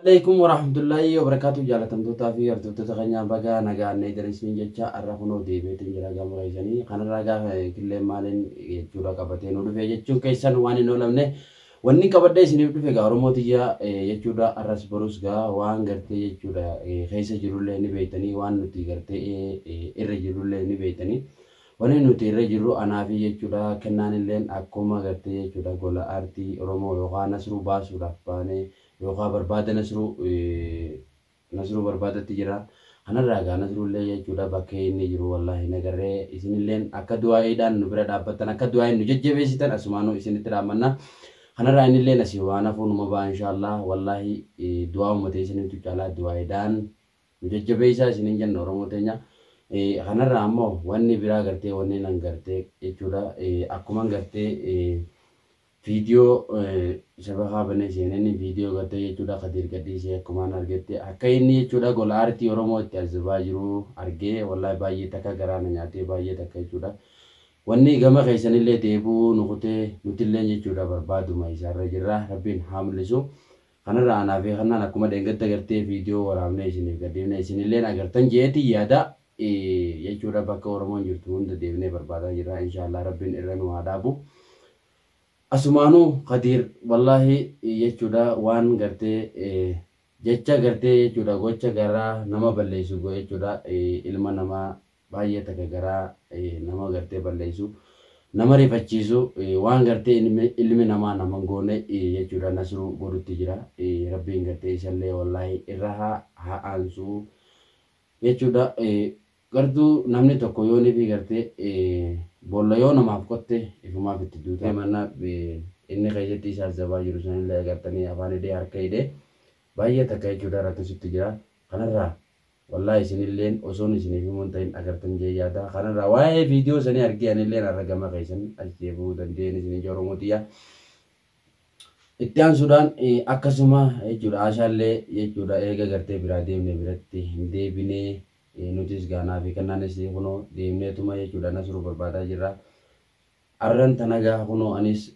Alaikum warahmatullahi wabarakatuh. Jaalatamtootaa fi hordoftoota keenyaa, baga nagaan eegan isiniin jecha. Har'a kunoo deebi'eetiin jira gama keessanii. Kanarraa gaafa killee maaliin jechuudha qabatee nu dhufe jechuun keessan waan hin oolamne. Wanni qabadhee isiniif dhufe gaa, Oromoo tiyya, jechuudha, har'as borus gaa waan gartee jechuudha keessa jirullee ni beektanii, waan nuti gartee irra jirullee ni beektanii. Wanni nuti irra jirru, anaa fi jechuudha kennaan illeen, akkuma gartee jechuudha gola aartii Oromoo yookaan Nasruu baasuudhaaf baanee yookaan barbaada Nasruu barbaadatti jira. Kanarraa gaa Nasruullee jechuudha bakka inni jiru wallaahi nagarree. Isinilleen akka du'aa'iidhaan nu bira dhaabbattan, akka du'aa'iin nu jajjabeessitan asumaanuu isinitti dhaammanna. Kanarraa innilleen asii waan hafuu numa ba'a inshaallah. Wallaahi du'aa uummatee isinitu caalaa du'aa'iidhaan nu jajjabeessaa isiniin jenna, Oromoo teenya. Kanarraa ammoo wanni biraa gartee wanni nan gartee jechuudha akkuma gartee viidiyoo shabakaa banee seenanii viidiyoo gartee jechuudha Kadiir gadhiisee akkumaan argette, akka inni jechuudha gola aartii Oromoo itti azabaa jiru argee, wallaahi baay'ee takka garaa na nyaatee, baay'ee takka jechuudha. Wanni gama keessanillee deebuu nu kutee, nutillee jechuudha barbaaduma isaarra jirra. Rabbiin haa mul'isu. Kanarraa anaa fi kanaan akkuma dheengadda gartee viidiyoo waraabnee isiniif gadhiifne, isinilleen agartan jeetii yaada jechuudha, bakka Oromoon jirtu hunda deemnee barbaadaa jirra. Inshaallah Rabbiin irra nu haa dhaabu. Asumaanuu Kadiir wallaahi jechuudha waan gartee jecha gartee jechuudha gocha garaa nama balleessu jechuudha, ilma namaa baay'ee takka garaa nama gartee balleessu, nama rifachiisu, waan gartee ilmi namaa nama goone jechuudha Nasruu godhutti jira. Rabbiin gartee isallee wallaahi irra haa aansu jechuudha. Gartuu namni tokko yoo ni fi gartee boolla yoo namaaf qotte ifumaaf itti duuta. Mana inni keessatti isa azabaa jiru sanillee agartanii, afaan hidhee, harka hidhee, baay'ee takka jechuudha rakkisutti jira. Kanarraa wallaahi isinilleen osoon isiniif himuun ta'in agartan jee yaada. Kanarraa waa'ee viidiyoo sanii argee anilleen har'a gama keessan as deebi'uu dandeenye isinii, Oromoo tiyya. Itti aansuudhaan akkasuma jechuudha Aashaallee jechuudha eega gartee biraa deemne biratti hin deebinee. Nutis gaanaa fi kannaanis kunoo deemneetuma jechuudha Nasruu barbaadaa jirra. Arran tana gaa kunoo anis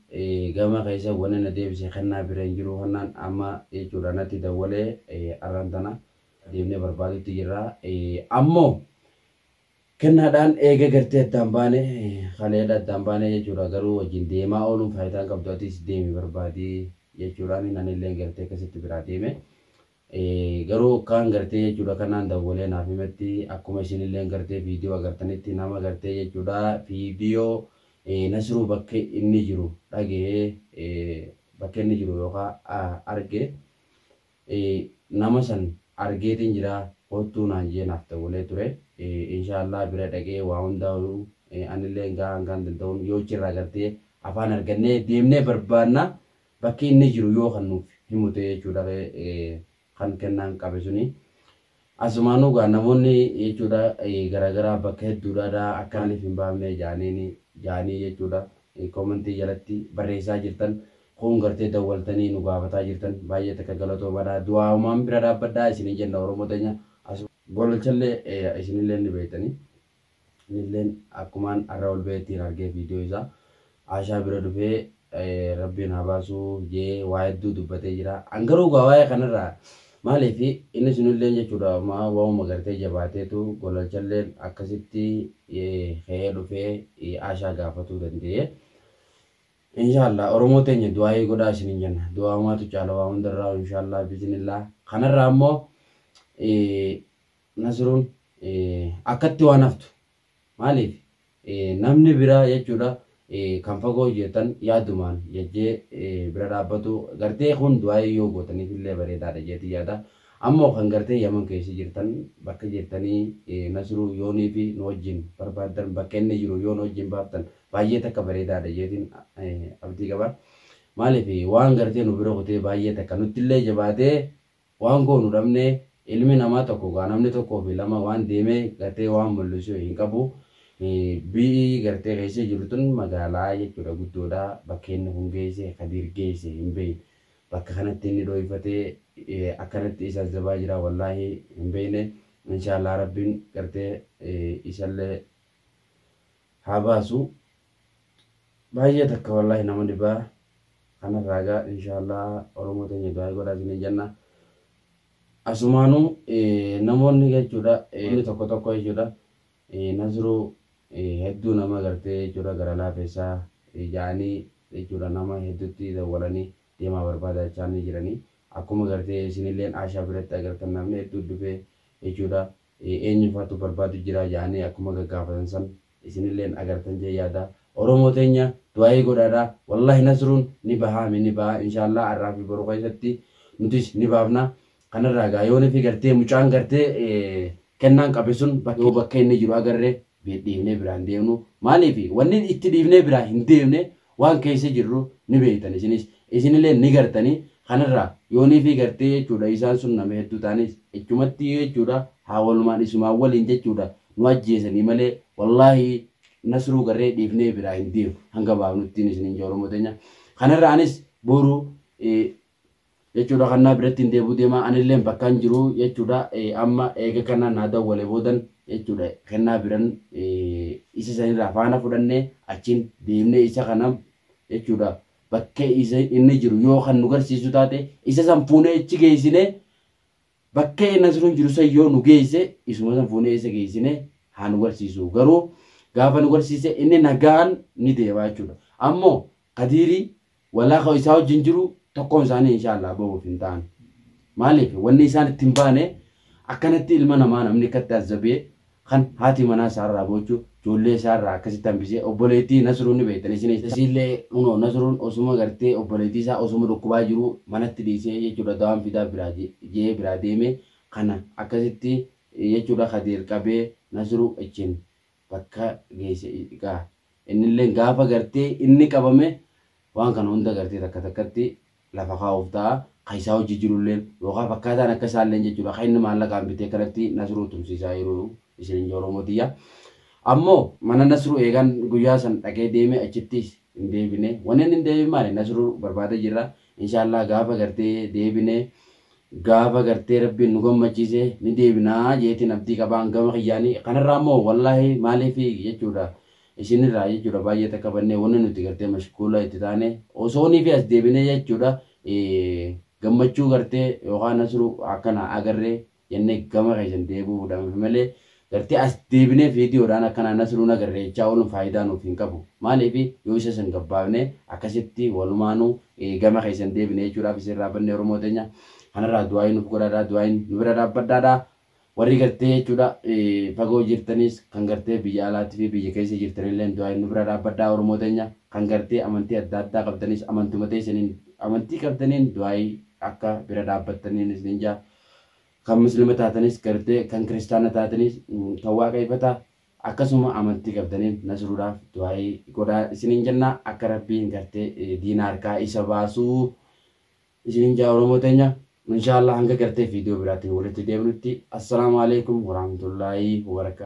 gama keessa wanni na deebise kennaa bira hin jiru. Kennaan amma jechuudha natti dawwalee arran tana deemnee barbaadutti jirra. Ammoo kennaadhaan eega gartee addaan baane, kaleedha addaan baane jechuudha, garuu wajjin deemaa ooluun faayidaan qabdu, atis deemi barbaadii jechuudhaan anillee gartee akkasitti biraa deeme. Garuu kaan gartee jechuudha kanaan dawwalee naaf himetti, akkuma isinillee gartee viidiyoo agartanitti, nama gartee jechuudha viidiyoo Nasruu bakka inni jiru dhaga'ee, bakka inni jiru yookaan arge, nama san argeetiin jira kottuu naan jee naaf dawwalee ture. Inshaallah bira dhaqee waa hundaa'u anillee gaa hangaan danda'uun yoo achirraa gartee afaan argannee deemnee barbaanna, bakki inni jiru yoo kan nuuf himu ta'e jechuudha kan kennaan qabe suni. Asumaanuu gaa namoonni jechuudha garaagaraa bakka hedduudhaadhaa akka maaliif hin baafne jaanii jechuudha koomentii jalatti barreessaa jirtan, kun gartee dawwaltanii nu gaafataa jirtan, baay'ee takka galatoomaadha. Du'aahumaan bira dhaabbadhaa isinii jenna, Oromoo teenya. Gololchallee isinillee ni beektanii. Innilleen akkumaan har'a ol ba'eettiin argee viidiyoo isaa Aashaa bira dhufee Rabbiin haa baasuu jee waa hedduu dubbatee jira. An garuu gaa waa'ee kanarraa maaliif inni sunillee jechuudha waa'uma gartee jabaateetu gololchalleen akkasitti ka'ee dhufee Aashaa gaafatuu danda'e. Inshaallah Oromoo teenya du'aayii godhaa isiniin jenna. Du'aamaatu caala waa hundarraa inshaallah biiznillah. Kanarraa ammoo Nasruun akkatti waan haftu maaliif namni biraa jechuudha kan fagoo hojjetan yaadumaan jajjee bira dhaabbatu gartee kun du'aayii yoo gootaniif illee bareedaadha jeetii yaada. Ammoo kan gartee Yaman keessa jirtan, bakka jirtanii Nasruu yoonii fi nu wajjin barbaaddan, bakka inni jiru yoo nu wajjin baaftan baay'ee takka bareedaadha jeetiin abdii qaba. Maaliif waan gartee nu bira kutee baay'ee takka nutti illee jabaatee waan goonu dhabnee. Ilmi namaa tokko gaa namni tokkoo fi lama waan deemee gartee waan mul'isu hin qabu. Biyyi gartee keessa jiru tun magaalaa jechuudha guddoodha. Bakka inni kun geesse, Kadiir geesse hin beekne. Bakka kanatti inni dhooyfatee akkanatti isa azabaa jira wallaahi hin beekne. Inshaallah Rabbiin gartee isallee haa baasu. Baay'ee takka wallaahi nama dhibaa. Kanarraa gaa inshaallah Oromoo teenya du'aa godhaa isiniin jenna. Asumaanuu namoonni jechuudha inni tokko tokko jechuudha Nasruu hedduu nama gartee jechuudha gara laafessaa ja'anii jechuudha nama hedduutti dawwalanii deemaa barbaada jechaanii jiranii. Akkuma gartee isinilleen Aashaa biratti agartan namni hedduu dhufee jechuudha eenyufaatu barbaadu jira ja'anii akkuma gaggaafatan san isinilleen agartan jee yaada. Oromoo teenya du'aayii godhaadha. Wallahi Nasruun ni bahaa ni bahaa inshaallah har'aa fi boru keessatti nutis ni baafna. Kanarraa gaa yoon fi gartee mucaan gartee kennaan qabe sun yoo bakka inni jiru agarre dhiifnee biraan deemnu. Maaliif wanni itti dhiifnee biraa hin deemne waan keessa jirru ni beektan isinis isinillee ni gartanii. Kanarraa yoonii fi gartee jechuudha isaan sun nama hedduu ta'anis echumatti jechuudha haa walumaan isumaan waliin jechuudha nu ajjeesanii malee wallaahi Nasruu garree dhiifnee biraa hin deemu hanga baafnuttiin isiniin jaa Oromoo teenya. Kanarraa anis boru jechuudha kannaa biratti hin deebi'u deema anillee bakka hin jiru jechuudha amma eega kana naa dawwale boodan jechuudha kennaa biran isa sanirraa faana fudhannee achiin deemnee isa kana jechuudha bakka isa inni jiru yoo kan nu garsiisu taate isa san fuunee achi geessine bakka inni Nasruun jiru san yoo nu geesse isuma san fuunee isa geessine haa nu garsiisu garuu gaafa nu garsiise inni nagaan ni deema jechuudha. Ammoo Kadiirii walaa isaa wajjin jiru tokkoon isaanii inshaallah bahuuf hin ta'an. Maaliif wanni isaan itti hin baane akkanatti ilma namaa namni akkatti azzabee kan haati manaa isaarraa boochu ijoollee isaarraa akkasitti hambisee obboleettii Nasruun ni beektan isinis. Isiillee kunoo Nasruun osuma gartee obboleettii isaa osuma dhukkubaa jiru manatti dhiisee jechuudha dawaan fidaa biraa jee biraa deeme kana akkasitti jechuudha Kadiir qabee Nasruu achiin bakka geesse gaa innillee gaafa gartee inni qabame waan kana hunda gartee takka takkatti lafa kaa'uuf ta'a. Kan isaa hojii jirulleen yookaan fakkaataan akka isaalleen jechuudha. Kan inni maallaqaan bitee kanatti Nasruu tumsiisaa jiru isinin Oromoo tiyya. Ammoo mana Nasruu eegaan guyyaa san dhaqee deeme achittis hin deebine. Wanni inni hin deebine maali? Nasruu barbaada jirra. Inshaallah gaafa gartee deebine gaafa gartee rabbiin nu gammachiise ni deebinaa jeetiin abdii qabaan gama kiyyaanii. Kanarraa immoo wallaahi maaliif jechuudha. Isinirraa jechuudha baay'ee takka bannee wanni nuti gartee mashkuula itti taane osoo ni fi as deebine jechuudha. Gammachuu gartee yookaan Nasruu akkana agarree jennee gama keessan deebi'uu fudhameef malee gartee as deebinee viidiyoodhaan akkana Nasruun agarree jechaa ooluun faayidaa nuuf hin qabu. Maaliif yoo isa san gabbaafne akkasitti walumaanuu gama keessan deebine jechuudhaaf isinirraa bannee Oromoo teenya. Kanarraa du'aayi nuuf godhaadhaa du'aayin nu bira dhaabbadhaadhaa. Warri gartee jechuudha fagoo jirtanis kan gartee biyya alaatii fi biyya keessa jirtanillee du'aayin nu bira dhaabbadhaa Oromoo teenya. Kan gartee amantii adda addaa qabdanis amantuma teessaniin amantii qabdaniin du'aayi akka bira dhaabbattaniin isin jaa. Kan muslima taatanis gartee kan kiristaana taatanis kan waaqeffataa akkasuma amantii qabdaniin Nasruudhaaf du'aayi godhaa isiniin jenna akka rabbiin gartee diina harkaa isa baasuu isiniin jaa Oromoo teenya. Inshaallah hanga gartee viidiyoo biraatiin walitti deebinutti assalaamu alaikum warahmatullaahi wabarakaatuh.